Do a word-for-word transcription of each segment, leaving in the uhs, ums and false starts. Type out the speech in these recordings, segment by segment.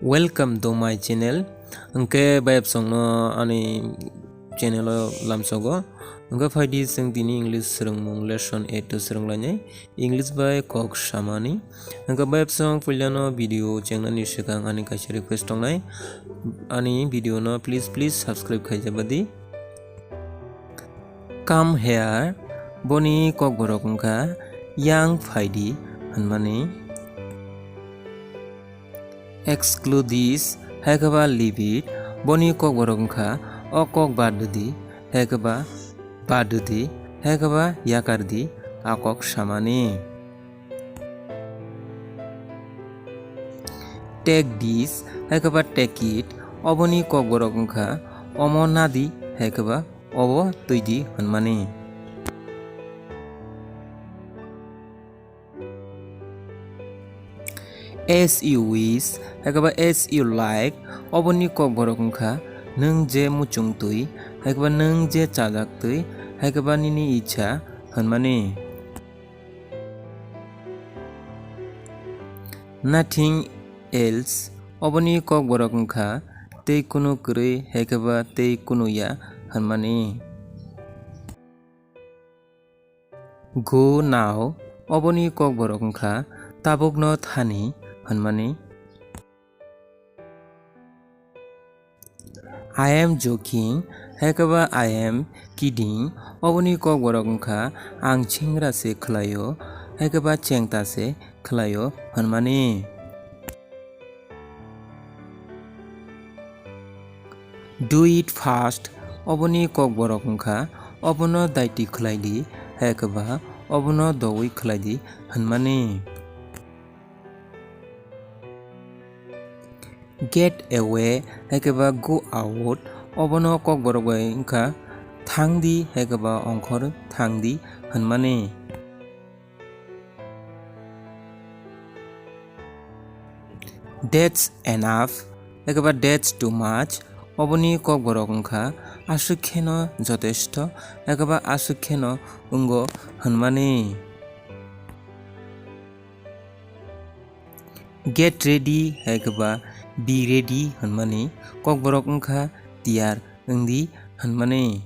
Welcome to my channel. Hwnkhe bayapsongno ani channel o lamsogo. Hwnkhe phaidi chwng tini English swrwngmung lesson eight o swrwnglainai. English bai kok samani. Hwnkhe bayapsong puilano video chengnani swkang ani kaisa request tongnai. Ani video no please, please subscribe khaijabadi. Come here, boni kokborok wngkha yang phaidi hwnmani. Exclude this, hai khe ba leave it, boni kokborok wngkha o kok bad di, hai khe ba bad di, hai khe ba yakar di, a kok samani. Take this, hai khe ba take it, oboni kokborok wngkha omo nadi, hai khe ba obo twi di hwnmani. As you wish, hai khe ba as you like, oboni kokborok wngkha nwng je muchung twi, hai khe ba nwng je chajak twi, hai khe ba nini icha hwnmani. Nothing else, oboni kokborok wngkha tei kunu kwrwi, hai khe ba tei kunu ya hwnmani. Go now, oboni kokborok wngkha tabukno thani hwnmani. I am joking, hai khe ba I am kidding, oboni kokborok wngkha ang chengra se khlaio, hai khe ba chengta se khlaio hwnmani. Do it fast, oboni kokborok wngkha obono daiti khlai di, hai khe ba obono doui khlai di hwnmani. Get away, hai khe ba go out, obono kokborok bai wngkha thang di, hai khe ba ongkhor thang di hwnmani. That's enough, hai khe ba that's too much, oboni kokborok wngkha aswk kheno jotesto, hai khe ba aswk kheno wngo hwnmani. Get ready, hai khe ba be ready hwnmani kokborok wngkha tiyar wng di hwnmani.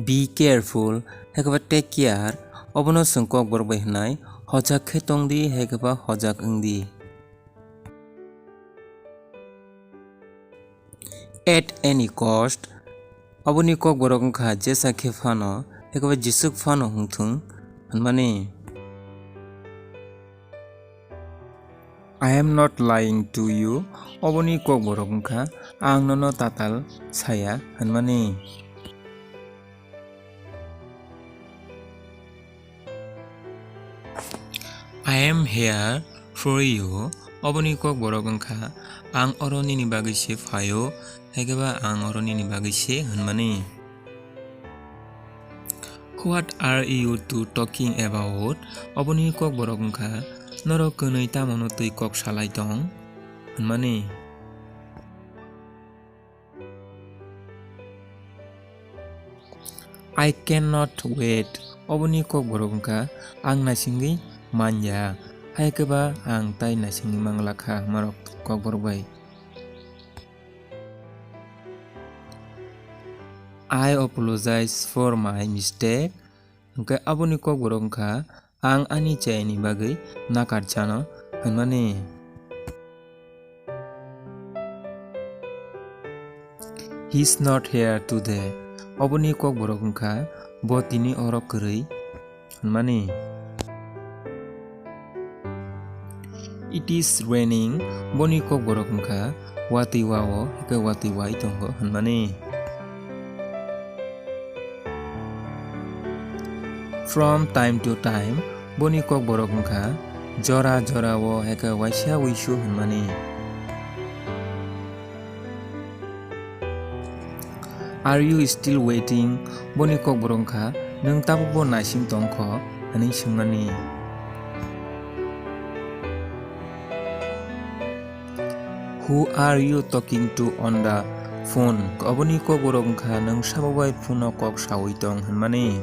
Be careful, hai khe ba take care, obono chwng kokborok bai hwnai hojak khe tong di, hai khe ba hojak wng di. At any cost, oboni kokborok wngkha jesa khe phano, hai khe ba jeswk phano wngthung hwnmani. I am not lying to you, oboni kokborok wngkha ang nono tatal saya hwnmani. I am here for you, oboni kokborok wngkha ang oro nini bagwi se phaio, hai khe ba ang oro nini bagwi se hwnmani. What are you two talking about? Oboni kokborok wngkha norok kwnwi tamono twi kok salai tong hwnmani. I cannot wait, oboni kokborok wngkha ang naisingwi manya, hai khe ba ang tai naisingwi manglakha hwnmarok kokborok bai. I apologize for my mistake, hwnkhe aboni kokborok wngkha ang ani chayani bagwi nakar chano hwnmani. He's not here today. Oboni kokborok wngkha bo tini oro kwrwi hwnmani. It is raining. Boni kokborok wngkha watwi wao, hwnkhe watwi wai tongo hwnmani. From time to time, boni kokborok wngkha jora jorao hai khe waisa wuisu hwnmani. Are you still waiting? Boni kokborok wngkha nwng tabukbo naising tongkho hwnwi swngmani. Who are you talking to on the phone? Oboni kokborok wngkha nwng sabo bai phone o kok sawi tong hwnmani.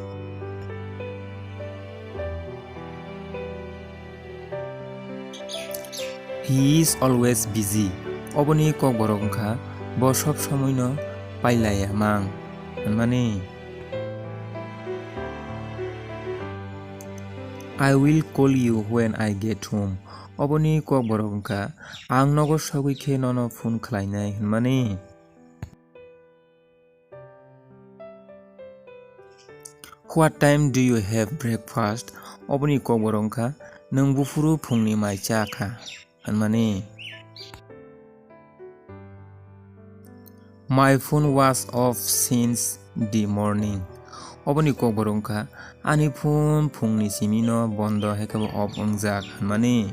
He is always busy. Oboni kokborok wngkha bo sob somoino pailaiya mang hwnmani. I will call you when I get home. Oboni kokborok wngkha ang nogo sogwi khe nono phone khlainai hwnmani. What time do you have breakfast? Oboni kokborok wngkha nwng buphuru phungni mai cha kha hwnmani. My phone was off since the morning. Oboni kokborok wngkha ani phone phungni simino bondo hai khe bo off wngjak hwnmani.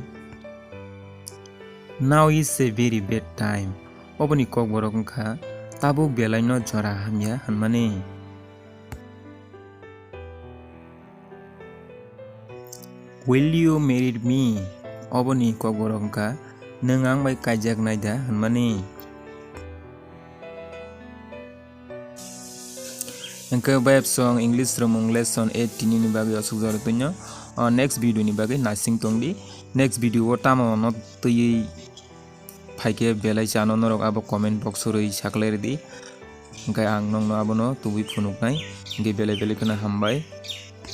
Now is a very bad time. Oboni kokborok wngkha tabuk belaino jora hamya hwnmani. Will you marry me? Oboni kokborok wngkha nwng ang bai kaijak nai da hwnmani. Hwnkhe bayapsong English romung lesson eight tini ni bagwi aswk jora twino. O next video ni bagwi naising tongdi. Next video o tamo no twiwi phaikhe belai chano norok abo comment box o rwi saklai rwdi. Hwnkhe ang nokno abono tubui phunuknai. Hwnkhe belai belai kheno hambai.